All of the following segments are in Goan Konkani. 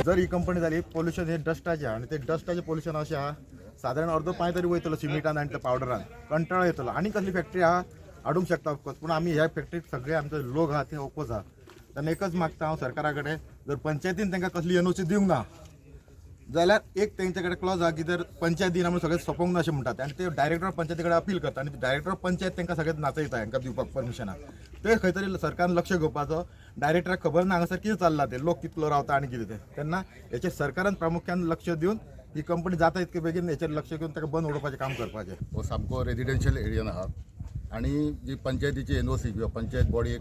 जर ही कंपनी जाली, पोल्युशन हे डस्टाचें आहा आनी ते डस्टाचें पोल्युशन अशें आहा, सादारण अर्दो पांय तरी वयतलो सिमिटान आनी त्या पावडरान, कंटाळो येतलो. आनी कसली फॅक्टरी आहा हाडूंक शकता ऑफकोर्स, पूण आमी ह्या फॅक्टरीक सगळे आमचे लोक आहा ते ओपोज आहा. तेन्ना एकच मागता हांव सरकारा कडेन, जर पंचायतीन तांकां कसली एनओसी दिवंक ना जाल्यार एक तेंचे कडेन क्लॉज आहा की जर पंचायत दिना म्हणून सगळें सोंपोवंक ना अशें म्हणटात आनी ते डायरेक्टर पंचायती कडेन अपील करता आनी डायरेक्टर पंचायत तांकां सगळें नाचयता हांकां दिवपाक परमिशनाक. ते खंय तरी सरकारान लक्ष घेवपाचो. डायरेक्टराक खबर ना हांगासर कितें चल्लां तें, लोक कितलो रावता आनी कितें तें. तेन्ना हेचेर सरकारान प्रामुख्यान लक्ष दिवन ही कंपनी जाता इतके बेगीन हेचेर लक्ष घेवन ताका बंद उडोवपाचें काम करपाचें. हो सामको रेजिडेन्शियल एरियान आहा आनी जी पंचायतीची एनओसी किंवा पंचायत बॉडी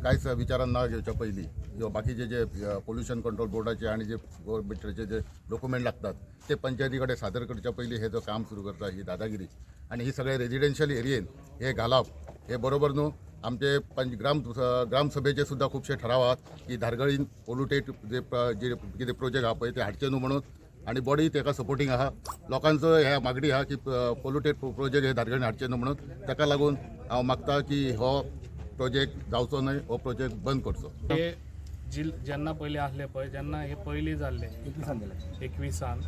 कांयच विचारान ना घेवच्या पयलीं किंवा बाकीचे जे पोल्युशन कंट्रोल बोर्डाचे आनी जे गव्हर्मेंटाचे जे डॉक्युमेंट लागतात ते पंचायती कडेन सादर करच्या पयलीं हे जो काम सुरू करता, ही दादागिरी आनी ही सगळे रेजिडेन्शियल एरियेन हे घालप हे बरोबर न्हू. आमचे पंच ग्राम ग्रामसभेचे सुद्दां खुबशे ठराव आहात की धारगळीन पोल्युटेड जे कितें प्रोजेक्ट आहा पळय ते हाडचे न्हू म्हणून आनी बॉडी ताका सपोर्टींग आहा. लोकांचो ह्या मागणी आहा की पोल्युटेड प्रोजेक्ट हे धारगळीन हाडचे न्हू म्हणून. ताका लागून हांव मागता की हो प्रोजेक्ट जावचो न्हय, हो प्रोजेक्ट बंद करचो. हे जेन्ना पयलीं आसले पळय, जेन्ना हे पयलीं जाल्ले 21 सान,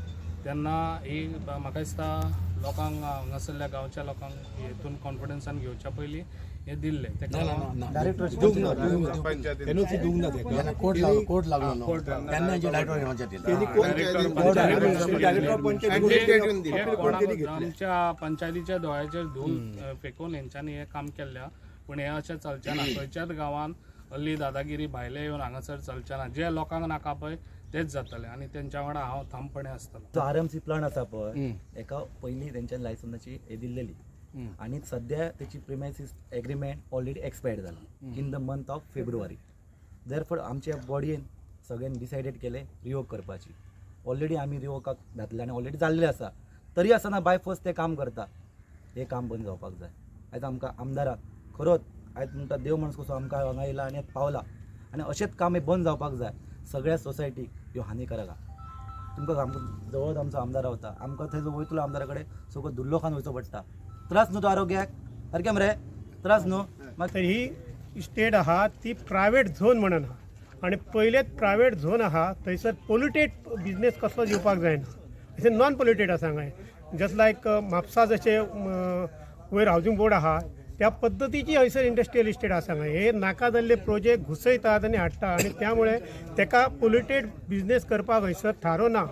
तेन्ना ही म्हाका दिसता लोकांक, हांगासरल्या गांवच्या लोकांक हेतून कॉन्फिडन्सान घेवच्या पयलीं हे दिल्ले तेका लागून. एनओसी दिवंक ना तेका. कोर्ट लागलो, कोर्ट लागलो न्हू तेन्ना जे डायरेक्टर पंचायत. हे आमच्या पंचायतीच्या दोळ्याचेर धूल फेकून हेंच्यांनी हें काम केल्लें आहा. पूण हें अशें चलचें ना. खंयच्याच गांवान हल्ली दादागिरी भायले येवन हांगासर चलचें ना. जे लोकांक नाका पळय तेच जातले आनी तेंच्या वांगडा हांव ठामपणे आसतलो. जो आर एम सी प्लांट आसा पळय, एका पयलीं तेंच्यानी लायसन्साची हे दिल्लेली आनी सद्या तेची प्रिमायसीस एग्रीमेंट ऑलरेडी एक्सपायर्ड जाला in the month of February. Therefore आमच्या बॉडयेन सगळ्यांनी डिसायडेड केलें रिवोक करपाची. ऑलरेडी आमी रिवोकाक घातले आनी ऑलरेडी जाल्लें आसा. तरी आसतना बाय फोर्स ते काम करता. हें काम बंद जावपाक जाय. आयज आमकां आमदाराक खरोच आयज म्हणटा देव माणूस कसो आमकां हांगा येयला आनी पावला आनी अशेंच काम हें बंद जावपाक जाय. सगळ्या सोसायटीक ह्यो हानिकारक आहा. तुमकां आमकां जवळच आमचो आमदार रावता. आमकां थंय जो वयतलो आमदारा कडेन सगळो धुल्लो खावन वयचो पडटा. त्रास न्हू तो आरोग्याक? सारकें मरे, त्रास न्हू मागीर? तर ही इस्टेट आहा ती प्रायवेट झोन म्हणून आहा आनी पयलेच प्रायवेट झोन आहा थंयसर पोल्युटेड बिजनेस कसलोच येवपाक जायना. अशें नॉन पोल्युटेड आसा हांगा. जस्ट लायक म्हापसा जशें वयर हावजींग बोर्ड आहा, त्या पद्दतीची हयसर इंडस्ट्रियल इस्टेट आसा हांगा. हे नाका जाल्ले प्रोजेक्ट घुसयतात आनी हाडटा आनी त्यामुळे तेका पोल्युटेड बिजनेस करपाक हयसर थारो ना.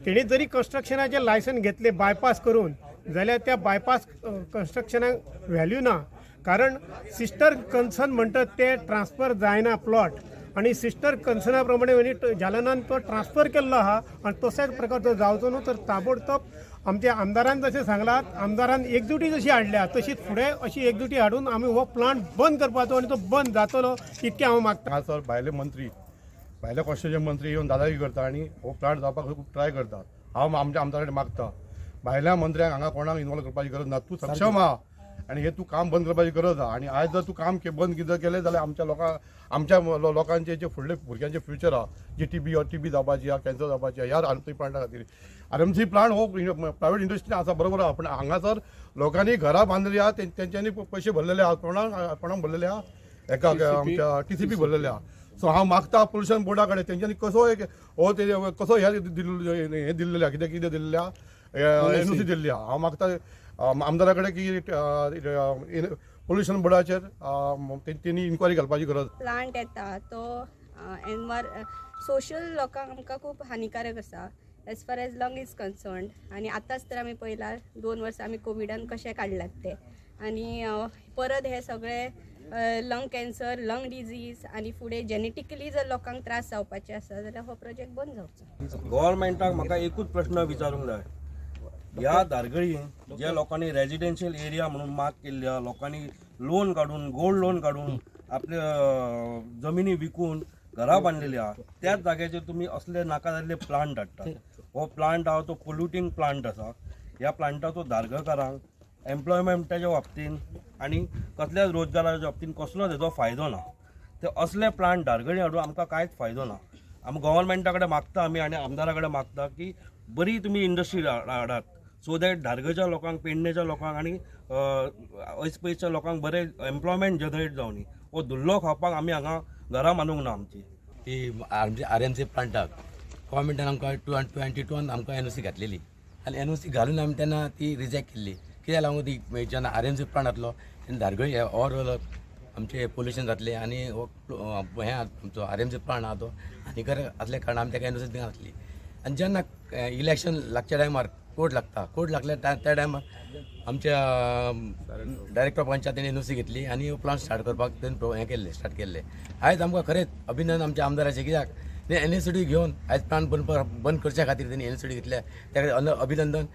तेणी जरी कन्स्ट्रक्शनाचें लायसन घेतलें बायपास करून जाल्यार त्या बायपास कन्स्ट्रक्शनाक व्हॅल्यू ना, कारण सिस्टर कन्सर्न म्हणटात ते ट्रान्सफर जायना प्लॉट आनी सिस्टर कन्सर्ना प्रमाणे जालनान तो ट्रान्सफर केल्लो आहा आनी तसोच प्रकार तो जावचो न्हू तर ताबडतोब आमच्या आमदारान जशें सांगलां, आमदारान एकजुटी जशी हाडल्या तशीच फुडें अशी एकजुटी हाडून आमी हो प्लांट बंद करपाचो आनी तो बंद जातलो इतकें हांव मागता. हांगासर भायले मंत्री, भायले कॉन्स्टिट्युशन मंत्री येवन दादागिरी करता आनी हो प्लांट जावपाक खूब ट्राय करता. हांव आमच्या आमदारा कडेन मागता, भायल्या मंत्र्यांक हांगा कोणाक इन्वॉल्व करपाची गरज ना. तूं सक्षम आहा आनी हे तूं काम बंद करपाची गरज आहा. आनी आयज जर तूं काम बंद कितें केलें जाल्यार आमच्या लोकांक, आमच्या लोकांचे जे फुडले भुरग्यांचे फ्युचर आहा, जी टीबी जावपाची आहा, कॅन्सर जावपाची आहा, ह्या आरएमसी प्लांटा खातीर. आरएमसी प्लांट हो प्रायवेट इंडस्ट्री आसा, बरोबर आहा, पूण हांगासर लोकांनी घरां बांदली आहा, तेंच्यांनी पयशे भरलेले आहा. कोणाक कोणाक भरलेले आहा? एका आमच्या टीसीपी भरलेले आहा. सो हांव मागता पोल्युशन बोर्डा कडेन, तेंच्यांनी कसो एक हो ते कसो हे दिल्ले, हे दिल्लेले आहा, कितें कितें दिल्लें आहा, एनओसी दिल्ली आहा. हांव मागता आमदारा कडेन की पोल्युशन बोर्डाचेर तेणी इन्क्वायरी घालपाची गरज. प्लांट येता तो एनवार सोशल लोकांक आमकां खूब हानिकारक आसा as far as lung is concerned. आनी आतांच तर आमी पळयलां, 2 वर्सां आमी कोविडान कशें काडल्यात ते आनी परत हे सगळे लंग कॅन्सर, लंग डिजीज आनी फुडें जेनेटिकली जर लोकांक त्रास जावपाचे आसा जाल्यार हो प्रोजेक्ट बंद जावचो. गव्हर्मेंटाक म्हाका एकूच प्रश्न विचारूंक जाय. ह्या धारगळी ज्या लोकांनी रेजिडेन्शियल एरिया म्हणून मार्क केल्ली आहा, लोकांनी लोन काडून, गोल्ड लोन काडून, आपले जमिनी विकून घरां बांदलेली आहा, त्याच जाग्याचेर तुमी असले नाका जाल्ले प्लांट हाडटात. हो प्लांट आहा तो पोल्युटींग प्लांट आसा. ह्या प्लांटाचो धारगळकारांक एम्प्लॉयमेंटाच्या बाबतीन आनी कसल्याच रोजगाराच्या बाबतीन कसलोच हेजो फायदो ना. ते असले प्लांट धारगळी हाडून आमकां कांयच फायदो ना. आमी गव्हर्मेंटा कडेन मागता आमी आनी आमदारा कडेन मागता की बरी तुमी इंडस्ट्री हाडात, सो that धारगळच्या लोकांक, पेडणेच्या लोकांक आनी ऐस पयसच्या लोकांक बरें एम्प्लॉयमेंट जनरेट जावनी. हो धुल्लो खावपाक आमी हांगा घरां बांदूंक ना आमची. ती आर एम सी प्लांटाक गोवोरमेंटान आमकां 2022 आमकां एनओसी घातलेली आनी एनओसी घालून आमी तेन्ना ती रिजेक्ट केल्ली. कित्याक लागून ती जेन्ना आरएमसी प्लांट जातलो तेन्ना धारगळी ओवरऑल आमचें पोल्युशन जातलें आनी हो हें आमचो आरएमसी प्लांट आहा तो हानिकारक आसल्या कारणान आमी ताका एनओसी दिनासली. आनी जेन्ना इलेक्शन लागच्या टायमार कोर्ट लागता, कोर्ट लागल्या त्या टायमार आमच्या डायरेक्टर पंचायतीन एनओसी घेतली आनी प्लांट स्टार्ट करपाक तेणें हें केल्लें, स्टार्ट केल्लें. आयज आमकां खरेंच अभिनंदन आमच्या आमदाराचें, कित्याक एनएसडी घेवन आयज प्लांट बंद करच्या खातीर तेणी एनएसडी घेतल्या, ताका अभिनंदन.